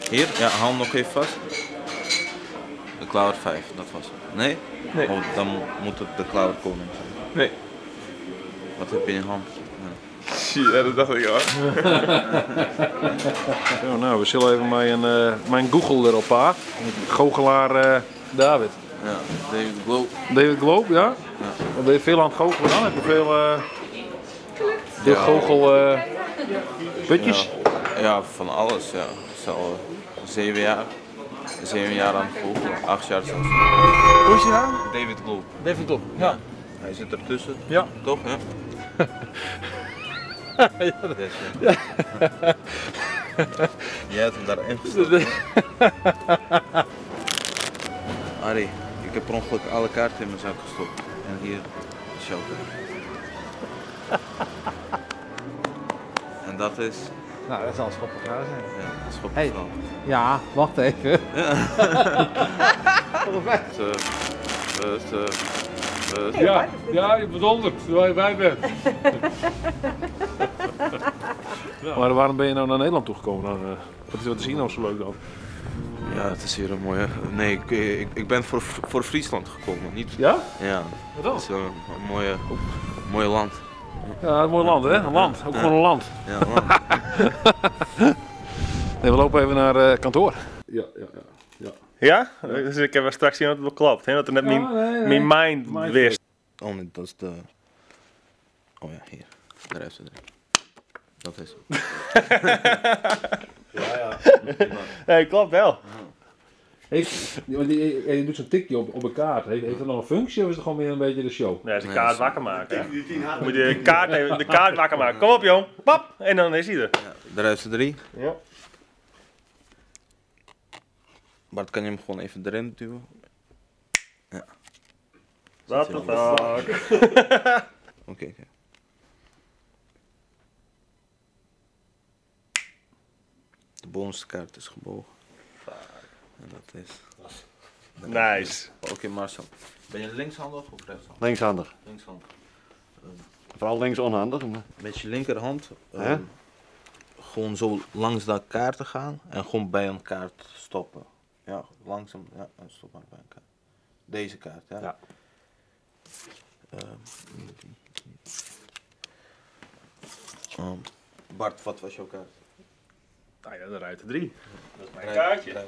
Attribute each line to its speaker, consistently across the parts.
Speaker 1: Hier, ja, hou hem nog even vast. De klauwer 5, dat was het. Nee?
Speaker 2: Nee.
Speaker 1: Oh, dan moet het de klauwer koning zijn.
Speaker 2: Nee.
Speaker 1: Wat heb je in je hand? Ja.
Speaker 2: Ja, dat dacht ik al.
Speaker 3: Zo, nou, we zullen even mijn Google erop paar. Goochelaar David.
Speaker 1: Ja, David Globe.
Speaker 3: David Globe, ja?
Speaker 1: Ja.
Speaker 3: Wat ben je veel aan het goochelen dan? Heb je veel
Speaker 1: Ja.
Speaker 3: goochel putjes?
Speaker 1: Ja. Ja, van alles, ja. Het is al 7 jaar. 7 jaar aan het goochelen, 8 jaar zelfs.
Speaker 2: Hoe is je naam?
Speaker 1: David Globe.
Speaker 2: David Globe, ja.
Speaker 1: Hij zit ertussen.
Speaker 3: Ja.
Speaker 1: Toch, hè?
Speaker 3: Ja,
Speaker 1: dat is ja. Jij hebt hem daarin gestopt. Arie, ik heb per ongeluk alle kaarten in mijn zak gestopt. En hier is jouw kaart. En dat is...
Speaker 4: Nou, dat zal schoppenvrouw zijn.
Speaker 1: Ja, dat is schoppenvrouw.
Speaker 4: Hey. Ja, wacht even.
Speaker 1: Ja.
Speaker 5: Ja, ja, je bedonderd waar je bij bent.
Speaker 3: Ja. Maar waarom ben je nou naar Nederland toegekomen dan? Wat is hier nou zo leuk dan?
Speaker 1: Ja, het is hier een mooie... Nee, ik ben voor Friesland gekomen, niet...
Speaker 3: Ja?
Speaker 1: Ja.
Speaker 3: Wat dan?
Speaker 1: Het is een mooie land.
Speaker 3: Ja, een mooi land, hè? Een land. Ook gewoon een land.
Speaker 1: Ja, een land.
Speaker 3: Nee, we lopen even naar kantoor. Ja, ja, ja. Ja?
Speaker 2: Ja? Dus ik heb straks zien dat het wel klopt, hè? Dat er net
Speaker 3: Ja, nee, nee.
Speaker 2: mijn mind wist.
Speaker 1: Oh nee, dat is de... Oh ja, hier. Daar heeft ze erin. Dat is het.
Speaker 2: Ja, ja. Nee, klopt wel.
Speaker 3: Je doet zo'n tikje op een kaart. Heeft dat nog een functie of is het gewoon meer een beetje de show?
Speaker 2: Nee, dat is de
Speaker 1: Nee,
Speaker 2: kaart
Speaker 1: dat is
Speaker 2: wakker maken. Hè? Moet je de kaart wakker maken. Kom op, jong. Pap! En dan is hij er.
Speaker 1: Ja, daar heeft ze 3.
Speaker 2: Ja.
Speaker 1: Bart, kan je hem gewoon even erin duwen? Ja.
Speaker 2: What the fuck?
Speaker 1: Oké, oké. De bovenste kaart is gebogen. En dat is...
Speaker 2: Nice.
Speaker 1: Oké, Marcel. Ben je linkshandig of rechtshandig?
Speaker 6: Linkshandig.
Speaker 1: Linkshandig.
Speaker 6: Vooral links onhandig. Maar...
Speaker 1: Met je linkerhand,
Speaker 6: Hè?
Speaker 1: gewoon zo langs de kaarten gaan en gewoon bij een kaart stoppen. Ja, langzaam. Ja, en stop maar bij een kaart. Deze kaart, ja.
Speaker 6: Ja.
Speaker 1: Bart, wat was jouw kaart?
Speaker 2: Nou ja, de ruiter 3. Dat is mijn kaartje.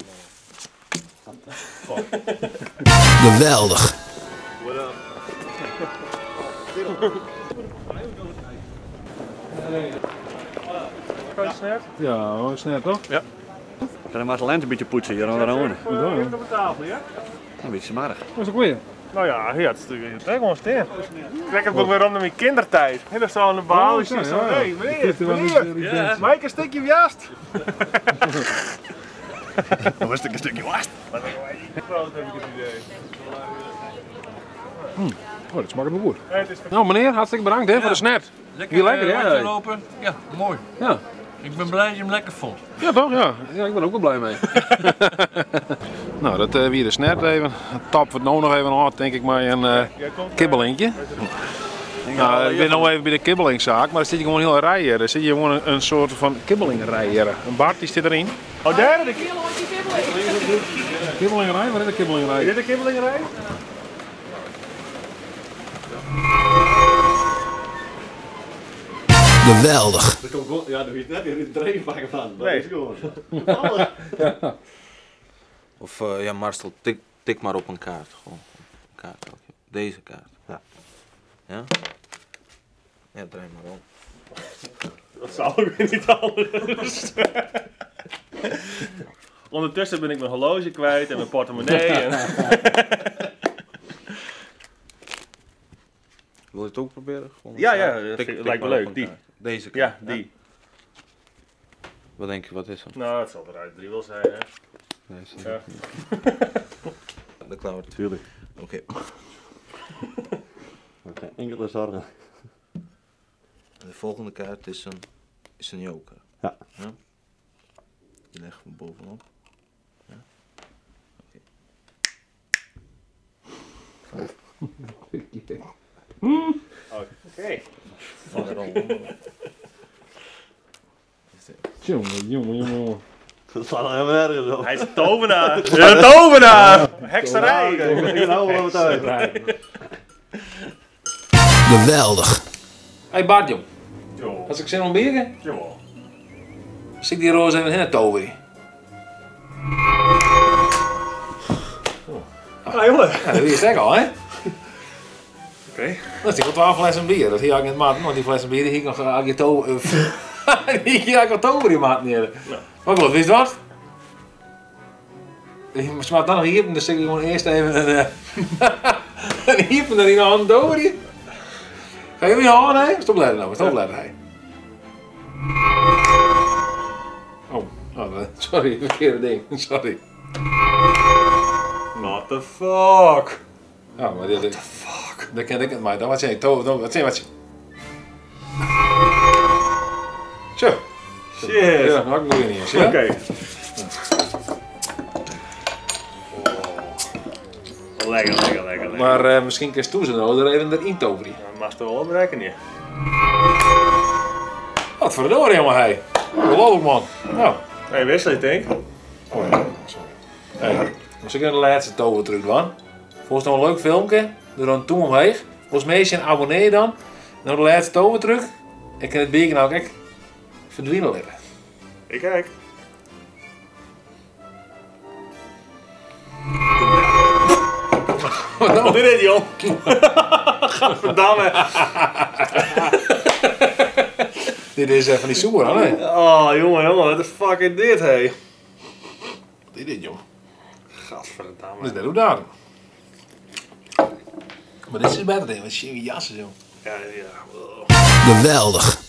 Speaker 7: Geweldig.
Speaker 2: What up? Kan je snert?
Speaker 3: Ja, oh, snert toch?
Speaker 2: Ja.
Speaker 6: Kan je maar zijn lent een beetje poetsen hier aan de ronde?
Speaker 2: Even op de tafel, ja?
Speaker 6: Een beetje smarig.
Speaker 3: Dat is ook weer.
Speaker 2: Nou ja, ja, het is natuurlijk gewoon steen. Ik trek het ook weer om naar mijn kindertijd. He, daar staan de bal.
Speaker 3: Oh,
Speaker 2: zo,
Speaker 3: ja, ja.
Speaker 2: Hey, meneer,
Speaker 3: Die
Speaker 2: meneer,
Speaker 3: die bent.
Speaker 2: Mike, een stukje wast.
Speaker 6: Dan was het een stukje wast.
Speaker 2: Groot heb ik het idee.
Speaker 3: Oh, dat smaakt wel goed.
Speaker 2: Nee, het is
Speaker 3: Nou meneer, hartstikke bedankt hè, voor de snert.
Speaker 5: Lekker,
Speaker 3: Hier lekker, hè?
Speaker 5: rondje lopen. Ja, mooi.
Speaker 3: Ja.
Speaker 5: Ik ben blij dat je hem lekker vond.
Speaker 3: Ja toch? Ja. Ja, ik ben ook wel blij mee. Nou, dat weer de snert even. Tap het nou nog even aan, denk ik maar een kibbelingje. Nou, ik ben nou even bij de kibbelingzaak, maar daar zit je gewoon heel rij hier. Daar zit je gewoon een soort van kibbelingrijder. Een Bart die zit erin.
Speaker 2: Oh, daar de
Speaker 3: Kibbelingrij? Waar is de kibbelingrij?
Speaker 2: Is dit de kibbelingrij?
Speaker 7: Geweldig.
Speaker 6: Er komt gewoon, ja, er is net weer een dreef pakken van. Dat
Speaker 2: Nee.
Speaker 6: is gewoon.
Speaker 3: Ja.
Speaker 1: Of ja, Marcel, tik maar op een kaart. Gewoon een kaart. Deze kaart.
Speaker 6: Ja.
Speaker 1: Ja? Ja, draai maar om.
Speaker 2: Dat zal ook weer niet anders. Ondertussen ben ik mijn horloge kwijt en mijn portemonnee. En...
Speaker 1: Wil je het ook proberen? Gewoon
Speaker 2: Ja,
Speaker 1: een
Speaker 2: ja,
Speaker 1: kaart.
Speaker 2: dat
Speaker 1: Tik
Speaker 2: lijkt me
Speaker 1: maar op
Speaker 2: leuk,
Speaker 1: een
Speaker 2: die.
Speaker 1: kaart. Deze kaart.
Speaker 2: Ja, die.
Speaker 1: Wat denk je, wat is het?
Speaker 2: Nou, het zal eruit 3 wel zijn, hè?
Speaker 1: Nee, is
Speaker 2: Ja.
Speaker 1: De klauwer.
Speaker 6: Tuurlijk.
Speaker 1: Oké.
Speaker 6: Geen enkele zorgen.
Speaker 1: De volgende kaart is een joker.
Speaker 6: Ja.
Speaker 1: Ja? Die leggen we bovenop. Ja. Oké.
Speaker 2: Oké.
Speaker 1: Van de rol.
Speaker 3: Jongen, jongen, jongen.
Speaker 6: Dat slaat helemaal nergens op.
Speaker 2: Hij is een tovenaar. Een tovenaar! Hekserij!
Speaker 6: Ja, oké, ik ben nou wel overtuigd.
Speaker 7: Geweldig.
Speaker 3: Hey Bart, jong.
Speaker 2: Jo.
Speaker 3: Als ik zin om bier?
Speaker 2: Jawel.
Speaker 3: Zie ik die roze even heen toveren.
Speaker 2: Ah, jongen.
Speaker 3: Ja, dat is gek al, hè?
Speaker 2: Oké.
Speaker 3: Dat is wel 12 flessen bier. Dat hier ik net maat, want die flessen bier die hier nog je to die hier ik al die maat neer. Maar goed, weet je wat? Je smaakt dan nog hier, dan zit ik gewoon eerst even een een hier en dan in de hand door. Ga je weer hand, hè? Stop letten nou, stop letten, hè. Oh, oh, sorry, verkeerde ding. Sorry.
Speaker 2: What the fuck?
Speaker 3: Ja, maar dit, What the fuck? Dat ken ik het maar. Dan wat zeg je? Wat zeg je? Wat Zo.
Speaker 2: Shit.
Speaker 3: Ja, dat ik nog niet eens. Ja?
Speaker 2: Oké. Oh. Lekker, lekker, lekker, lekker.
Speaker 3: Maar misschien kun je toe zijn er even erin toveren.
Speaker 2: Dat mag toch wel opbreken hier.
Speaker 3: Wat verdorie, jongen, hij. Geloof ik, man. Nou.
Speaker 2: Hey, wissel je, denk ik.
Speaker 3: Oh ja, sorry. Hey, misschien de laatste tovertruc doen. Volgens nog een leuk filmpje. Doe dan toe omheen. Volgens mij is je een abonneer dan. En dan de laatste tovertruc. Ik kan het biertje nou kijk verdwijnen liggen.
Speaker 2: Ik kijk.
Speaker 3: Wat
Speaker 2: Wat is dit, joh? Gadverdamme.
Speaker 3: Dit is van die soer, hè?
Speaker 2: Oh, jongen, jongen, wat de fuck is dit, hé?
Speaker 3: Wat is dit, joh?
Speaker 2: Gadverdamme.
Speaker 3: Dat is net hoe daar. Maar dit is beter, want je jassen, joh.
Speaker 2: Ja, ja.
Speaker 7: Geweldig.